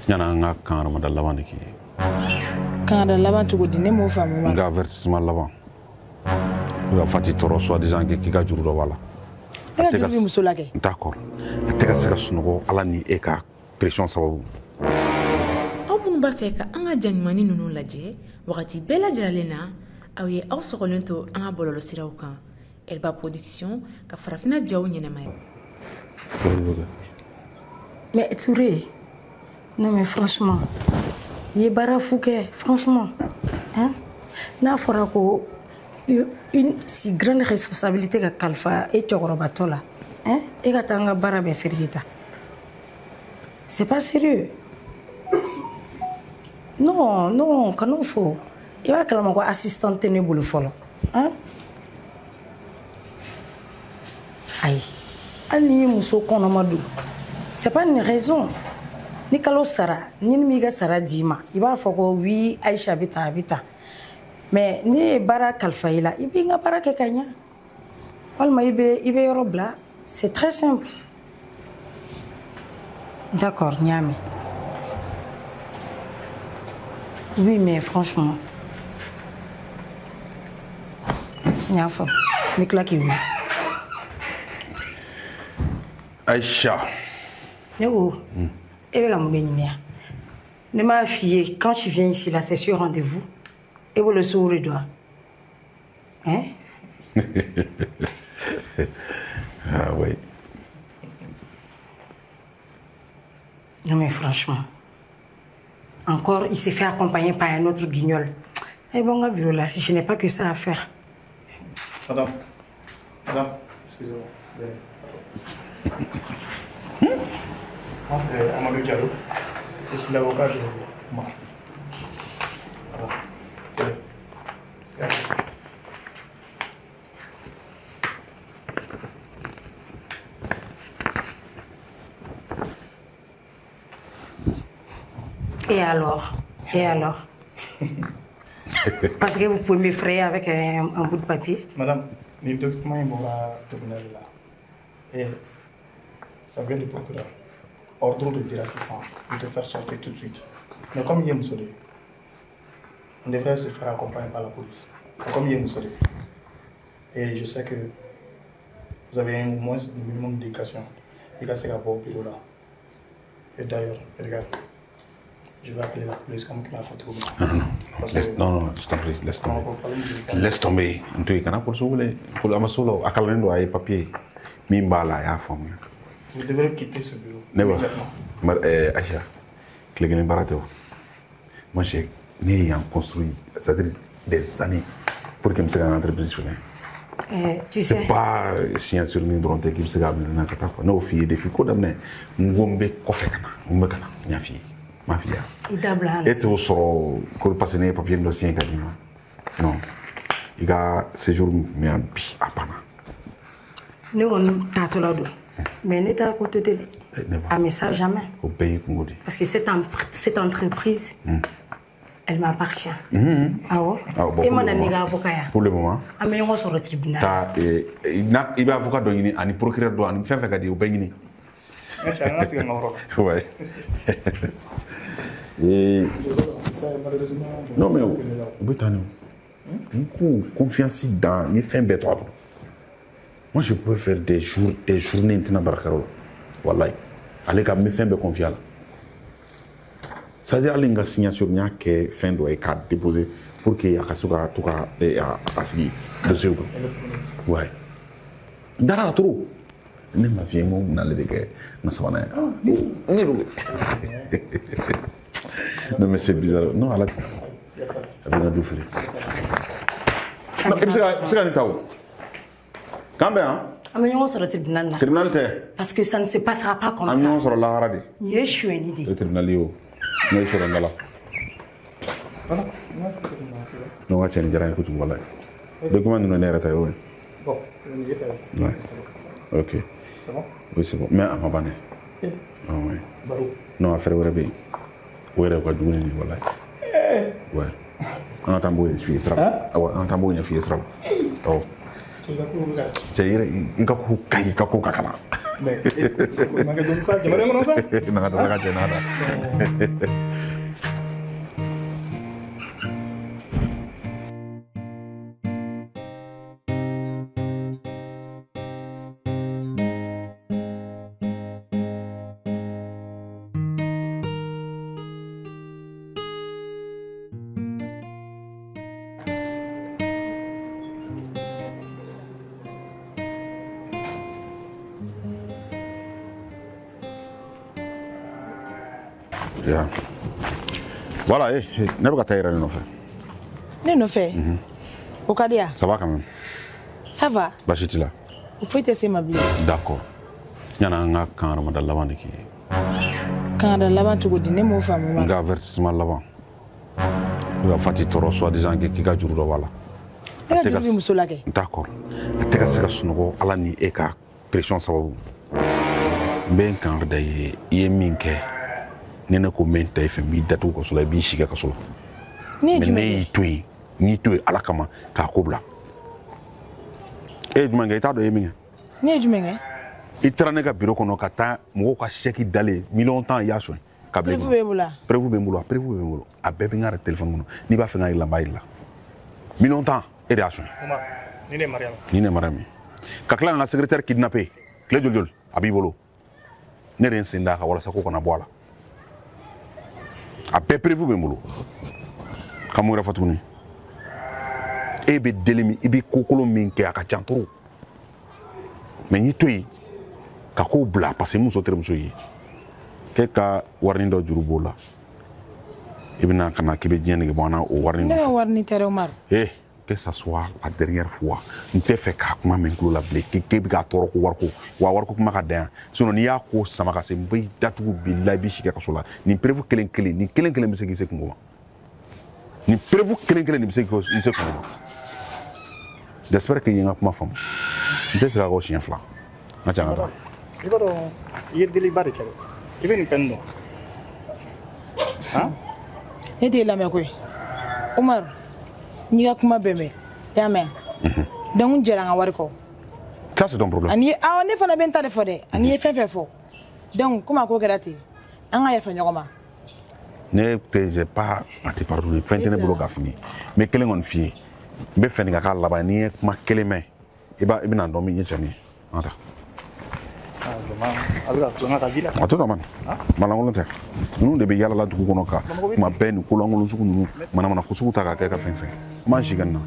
Yan'an ka kangaramada laban de k'i ye. Kangada laban cogo di? Ne m'o faamu. N ka avertissement laban. I ka Fati tɔɔrɔ soi-disant k'i ka juru dɔ b'a la. Ne ka juru bɛ muso la kɛ. D'accord. A tɛ ka se ka sunɔgɔ Ala ni e ka pression sababu. Aw minnu b'a fɛ ka an ka ja ɲumannin ninnu lajɛ wagati bɛɛ lajɛlen na, aw ye aw sɔgɔlen to an ka bɔlɔlɔsiraw kan. Elba Production ka farafinna jaw ɲɛnamaya. Mais Touré, non mais franchement, i ye baara fu kɛ, franchement, hein? N'a fɔra ko une si grande responsabilité ka kalifa e cɛkɔrɔbatɔ la, hein? E ka taa an ka baara bɛɛ fereke ta. C'est pas sérieux. Non, non, kan'o fɔ. I b'a kalama ko assistant tɛ ne bolo fɔlɔ, hein? Ayi, hali n'i ye muso kɔnɔma don, c'est pas une raison. Ni kalo sara, ni m'i ka sara d'i ma, i b'a fɔ ko oui, Aïcha bɛ tan, a bɛ tan. Mais ne ye baara kalifa i la, i b'i ka baara kɛ ka ɲɛ. Walima i bɛ yɔrɔ bila, c'est très simple. D'accord, n y'a mɛn. Oui, mais franchement, n y'a faamu. N bɛ tila k'i wele. Aïcha. Ne ko, e bɛ ka mun de ɲini yan? Ne m'a f'i ye, quand tu viens ici là, c'est sur rendez-vous. E bolo sugu de don wa? Hein? Ah oui. Non mais franchement, encore il s'est fait accompagner par un autre guignol. Eh bon, bureau là, je n'ai pas que ça à faire. Madame, madame, excusez-moi. Moi, c'est Amadou Diallo. Je suis l'avocat de moi. Voilà. C'est à vous. Et alors? Et alors? Parce que vous pouvez m'effrayer avec un bout de papier. Madame, les documents ils vont la tribunal là. Et ça vient du procureur. Ordre de dire assistant de te faire sortir tout de suite. Mais comme il est musolé, on devrait se faire accompagner par la police. Mais comme il est musolé, et je sais que vous avez au moins un minimum d'éducation. Il a au bureau là. Et d'ailleurs, regarde, je vais appeler la police comme qu'il m'a fait trouver. Non, non, non, non, je t'en prie, laisse tomber. Laisse tomber. Tu es canard pour sauver. Pour la massolo, à Kalendo, à papier. Mimbala, ya femme. Vous devrez quitter ce bureau. Immédiatement. Aïcha, moi j'ai construit, c'est-à-dire des années, pour que je me une entreprise. Tu sais. C'est pas signature ni dɔrɔn k'i bɛ se k'a minɛ n'a ka taa quoi. Ne y'o f'i ye depuis ko daminɛ, n ko n bɛ kɔfɛ ka na, n bɛ ka na, n y'a f'i ye, n m'a f'i ye. I da bila a la. E t'o sɔrɔ ko parce que ne ye papier dɔ signé ka d'i ma. Non, i ka séjour min tun bɛ yan bi a banna. Ne kɔni taatɔla don, mais ne t'a ko to ten dɛ. Ah mais ça jamais. O bɛɛ y'i kungo de ye. Parce que cette entreprise, elle m'appartient. Awɔ. E ma na n'i ka avocat ya. Pour le moment. An bɛ ɲɔgɔn sɔrɔ tribunal. Taa i bɛ avocat dɔ ɲini ani procureur dɔ ani fɛn fɛn ka di ye o bɛɛ ɲini. An ka segin an ka yɔrɔ la. Ouais. Non mais o bɛ taa ni o. N ko confiance dan n ye fɛn bɛɛ to a bolo. Moi je peux faire des jours, des journées n tɛna baarakɛyɔrɔ la. Walayi. Ale ka n bɛ fɛn bɛɛ confier a la. C'est-à-dire hali n ka signature n y'a kɛ fɛn dɔ ye k'a déposer pour que a ka se ka to ka a sigi dossier kan. Ouais. N dara la trop. Ne m'a f'i ye n ko n bɛna ale de kɛ n ka sabanan ye. Ne don. Non mais c'est bizarre. Non ala a bɛ n ka du feere. Non i bɛ se ka nin ta o. K'an bɛn han. An bɛ ɲɔgɔn sɔrɔ tribunal la. Tribunal tɛ. Parce que ça ne se passera pas comme ça. An bɛ ɲɔgɔn sɔrɔ lahara de. Nin ye sonyɛli de ye. O ye tribunal ye o. N'o ye sɔrɔ n da la. Non, ka cɛ nin diyara n ye kojugu walayi. Document ninnu ne yɛrɛ ta ye o ye. Bon, nin ye ta ye. Ouais. Ok. C'est bon? Oui, c'est bon. Mais a ma ban dɛ. Ah ouais. Baro. Non, affaire wɛrɛ bɛ yen. O yɛrɛ ka jugu ni nin ye walayi. Ouais. An ka taa n b'o ɲɛf'i ye sira la. Awɔ, an ka taa n b'o ɲɛf'i ye sira la. Awɔ. Cɛ i ka ko bɛ ka. Cɛ i yɛrɛ i ka ko ka ɲi, i ka ko ka kalan. Mais ma kɛ dɔɔni sa, jamana in kɔnɔ sa. Na ka taa ka cɛ na da. Yeah. Voilà, eh, ne bɛ ka taa yɛrɛ de nɔfɛ. Ne nɔfɛ? O ka di yan? Ça va quand même. Ça va. Baasi t'i la? O foyi tɛ se ma bilen. D'accord. Yanni an ka kangaramada laban de k'i ye. Kangada laban cogo di? Ne m'o faamu. N ka avertissement laban. I ka Fati tɔɔrɔ soi-disant k'i ka juru dɔ b'a la. Ne ka juru bɛ muso la kɛ. D'accord. A tɛ ka se ka sunɔgɔ Ala ni e ka pression sababu. N bɛ n kangari da i ye, i ye min kɛ. Ni ne ko n bɛ n ta i fɛ n b'i datugu kaso la i b'i si kɛ kaso la. Mais ne y'i to yen, n y'i to yen Ala kama k'a ko bila. E ye jumɛn kɛ? I t'a dɔn i ye min kɛ? Ne ye jumɛn kɛ? I taara ne ka bureau kɔnɔ ka taa mɔgɔw ka chèque dalen 10 000 000 i y'a sonya. Ka bila i kun. Preuve b'e bolo wa? Preuve bɛ n bolo, preuve bɛ n bolo. A bɛɛ bɛ n ka téléphone kɔnɔ. N'i b'a fɛ n ka yir'i la, n b'a yir'i la. 10 000 000 e de y'a sonya. Umar, ni ne ye Mariam. Ni ne ye Mariam ye. Ka tila ka n ka secrétaire kidnapper tile joli joli a b'i bolo. Ne de ye n sen d'a kan walasa ko kana bɔ a la. A bɛɛ preuve bɛ n bolo. Ka mun wɛrɛ fɔ tuguni? E bɛ deli min, i bɛ ko kolon min kɛ a ka ca trop. Mais n y'i to yen ka kow bila parce que n muso terimuso ye. K'e ka warinin dɔ juru b'o la. I bɛna ka na k'i bɛ diɲɛ nege bɔ an na o warinin nɔfɛ. Ne ka warinin tɛ dɛ Umaru. Eh, que ça soit la dernière fois. N tɛ fɛ k'a kuma mɛn n tulo la bilen k'e bɛ k'a tɔɔrɔ ko wariko. Wa wariko kuma ka dan yan. Sinon n'i y'a ko sama ka se n b'i datugu bilahi i b'i si kɛ kaso la. Nin preuve kelen kelen, nin kelen kelen bɛ se k'i se kungo ma. Nin preuve kelen kelen nin bɛ se k'i se kungo ma. J'espère que i ye n ka kuma faamu. N tɛ segin a kɔ siɲɛ fila. N ka ca an ka taa. I b'a dɔn i ye deliba de kɛ dɛ. I bɛ nin fɛn dɔn. Han? Ne t'e lamɛn koyi. Umaru, n y'i ka kuma bɛɛ mɛn. I y'a mɛn? Donc n jɛra n ka wari kɔ. Ça c'est ton problème. Ani awɔ ne fana bɛ n ta de fɔ dɛ. Ani i ye fɛn fɛn fɔ. Donc komi a ko kɛra ten, an ka yafa ɲɔgɔn ma. Ne tɛ j'ai pas à te pardonner. Fɛn tɛ ne bolo k'a f'i ye. N bɛ kelen kɔni f'i ye. N bɛ fɛ nin ka k'a laban ye. N'i ye kuma kelen mɛn, i b'a i bɛna dɔn min ye cɛ min ye. An ka taa. A bɛ ka tulonkɛ ka ji la. A to ta man. Malankolon tɛ. Ninnu de bɛ yaala la dugu kɔnɔ ka kuma bɛɛ nin kolankolon sugu ninnu manamana ko sugu ta k'a kɛ ka fɛn fɛn. N b'an si kɛ nin na.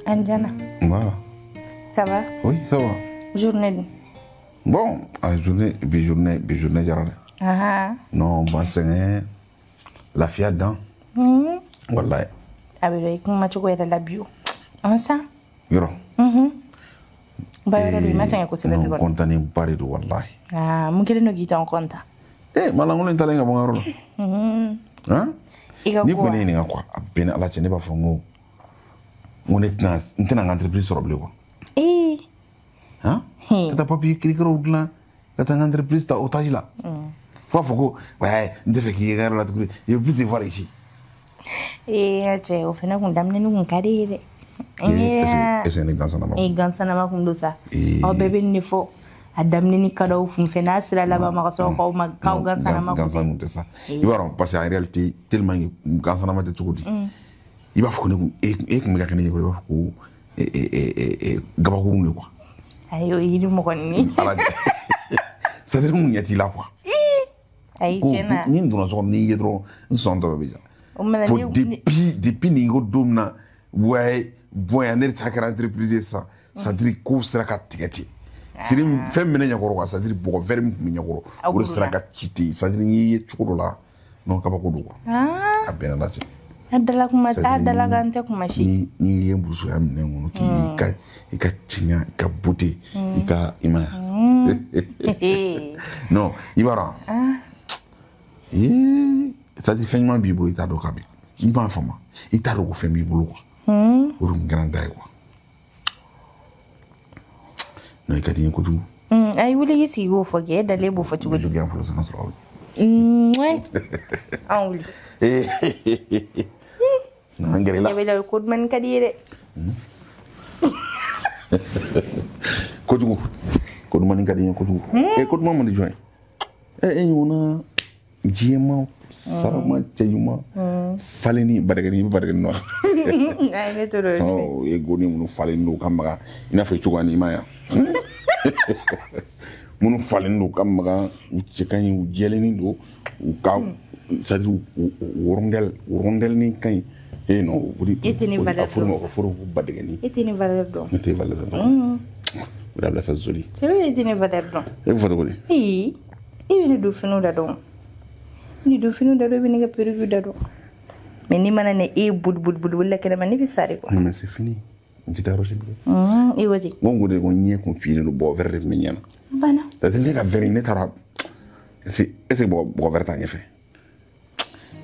Anjana. Voilà. Ça va? Oui, ça va. Journée. Bon, journée, bi journée diyara dɛ. Ah. Non, ba sɛgɛn, lafiya dan. Wallahi. A bɛ dɔn i kuma cogo yɛrɛ la bi o. An sa? Yɔrɔ. Ba yɔrɔ don i ma sɛgɛn kosɛbɛ bi kɔni. Non, content ba de don wallahi. Ah, mun kɛlen don k'i to an content? Eh, malankolon in taalen ka bɔ n ka yɔrɔ la. Han? I ka ko. N'i kun ye ne ɲininka quoi, a bɛɛ ni Ala cɛ ne b'a fɔ n ko ne tɛna n tɛna n ka entreprise sɔrɔ bilen quoi. Eh. Hein? Ka taa papier kirikaraw dilan ka taa n ka entreprise ta otage la. Fo a fɔ ko ouais n tɛ fɛ k'i ye n ka yɔrɔ la tuguni, je veux plus te voir ici. Eh cɛ o fana kun daminɛni kun ka di ye dɛ. Est-ce que ne gansanama? Eh gansanama kun don sa. Aw bɛɛ bɛ nin de fɔ. A daminɛni ka d'aw kun fɛ n'a sera laban ma ka sɔrɔ k'aw ma k'aw gansanama kun tɛ. Gansan kun tɛ sa. I b'a dɔn parce que en réalité tellement que gansanama tɛ cogo di. I b'a fɔ ko ne kun e kun bɛ ka kɛ ne ɲɛkɔrɔ i b'a fɔ ko gabakurun de quoi. Ayi o ye yiri mɔgɔnin. Ala c'est à dire n kun ɲɛ t'i la quoi. Ayi tiɲɛ na. Ni n donna so kɔnɔ n'i ye dɔrɔn n sɔn tɔ bɛɛ bɛ ja. Fo depuis nin ko don min na ouais bon yan ne de ta kɛra entreprise ye sisan c'est à dire kow sera ka tigɛ ten. Siri fɛn min bɛ ne ɲɛkɔrɔ quoi c'est à dire bɔgɔ verre min tun bɛ ɲɛkɔrɔ o de sera ka ci ten c'est à dire n'i ye cogo dɔ la non kabako don quoi. A bɛnna la cɛ. A dala kuma a dala kan tɛ kuma si. N'i ye musoya minɛ kɔnɔ k'i i ka cɛɲa i ka beauté i ka i ma ye. Non i b'a dɔn. Ee c'est à dire fɛn ɲuman b'i bolo i t'a dɔn k'a bɛ i m'a faamu i t'a dɔn ko fɛn b'i bolo quoi. O de kun kɛra n ta ye quoi. Non, i ka di n ye kojugu. Ayi, wuli k'i sigi k'o fɔ kɛ, e dalen b'o fɔ cogo di? Joli yan fɔlɔ sisan sɔrɔ. An wuli. Non, n gɛrɛ la. Ne bɛ la, ko dumuni ka di i ye dɛ. Kojugu. Ko dumuni ka di n ye kojugu. Ko duman man di jɔn ye? E ɲɔgɔnna jɛman, sarama, cɛɲuman, falenni, badɛgɛni, i bɛ badɛgɛni nɔ. Ayi, ne t'o dɔn. Ɔ, e goni minnu falen don ka maga, i n'a fɔ i cogoya ni i ma yan. Minnu falen don ka maga, u cɛ ka ɲi, u jɛlennin don, u ka, c'est à dire u rondelle ni ka ɲi. Eh non, o de. E tɛ ne valeur dɔn. dɔn. A fɔra ko badɛgɛni. E tɛ ne valeur dɔn. Ne tɛ valeur dɔn. O dabila sa zoli. C'est vrai, e tɛ ne valeur dɔn. E bɛ fɔ cogo di? Ee, e bɛ ne don finiw da dɔn. Ne don finiw da dɔn, e bɛ ne ka perruque da dɔn. Mais n'i mana ne e boli boli boli boli la kɛnɛma, ne bɛ sa de quoi. Non mais c'est fini. N tɛ taa yɔrɔ si bilen. E ko ten. N ko de ko ɲɛ kun finnen don, bɔgɔ vert de tun bɛ ɲɛ na. Banna. C'est à dire ne ka verre ne taara, est ce que bɔgɔ vert t'a ɲɛfɛ?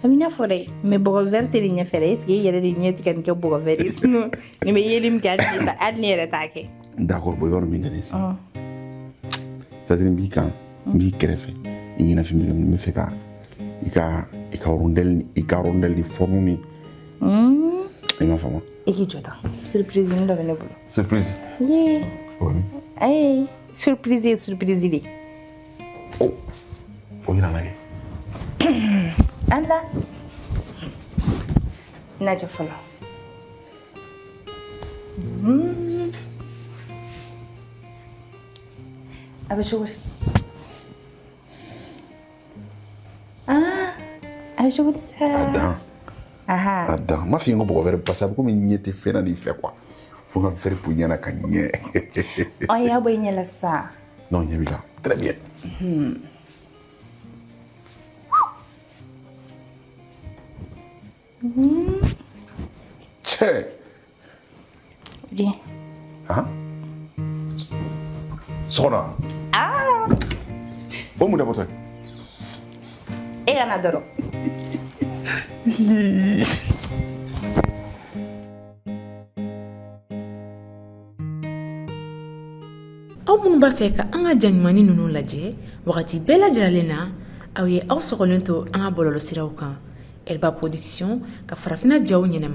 A bɛ n'a fɔ dɛ, mais bɔgɔ vert tɛ nin ɲɛfɛ dɛ. Est ce que e yɛrɛ de ɲɛ tigɛ nin kɛ bɔgɔ vert ye? Sinon nin bɛ yeli min kɛ, hali ne yɛrɛ t'a kɛ. D'accord, bon, i b'a dɔn min ka di n ye sisan. C'est à dire n b'i kan, n b'i kɛrɛfɛ, i ɲɛnafin bɛ n bɛ fɛ ka i ka rondelle ni forme ni. I m'a faamu? E k'i jɔ tan. Surprise dɔ bɛ ne bolo. Surprise. Yee. Oui. Ayi, surprise ye surprise de. Oh. O yira n na kɛ. Ala. Lajɛ fɔlɔ. A bɛ cogo di? A bɛ cogo di sa? A dan. Aha. A dan. N m'a f'i ye ko bɔgɔ vert parce que a bɛ komi ɲɛ tɛ fɛn na nin fɛ quoi. Fo n ka verre bɔ ɲɛ na ka ɲɛ. Ɔ, y'a bɔ i ɲɛ la sisan. Non, ɲɛ b'i la. Très bien. Cɛ. Bien. Han? Sɔgɔma. Ah! O mun de bɔtɔ ye? E ka na dɔrɔn. Aw minnu b'a fɛ ka an ka ja ɲumannin ninnu lajɛ wagati bɛɛ lajɛlen na, aw ye aw sɔgɔlen to an ka bɔlɔlɔsiraw kan, Elba Production ka farafinna jaw ɲɛnama.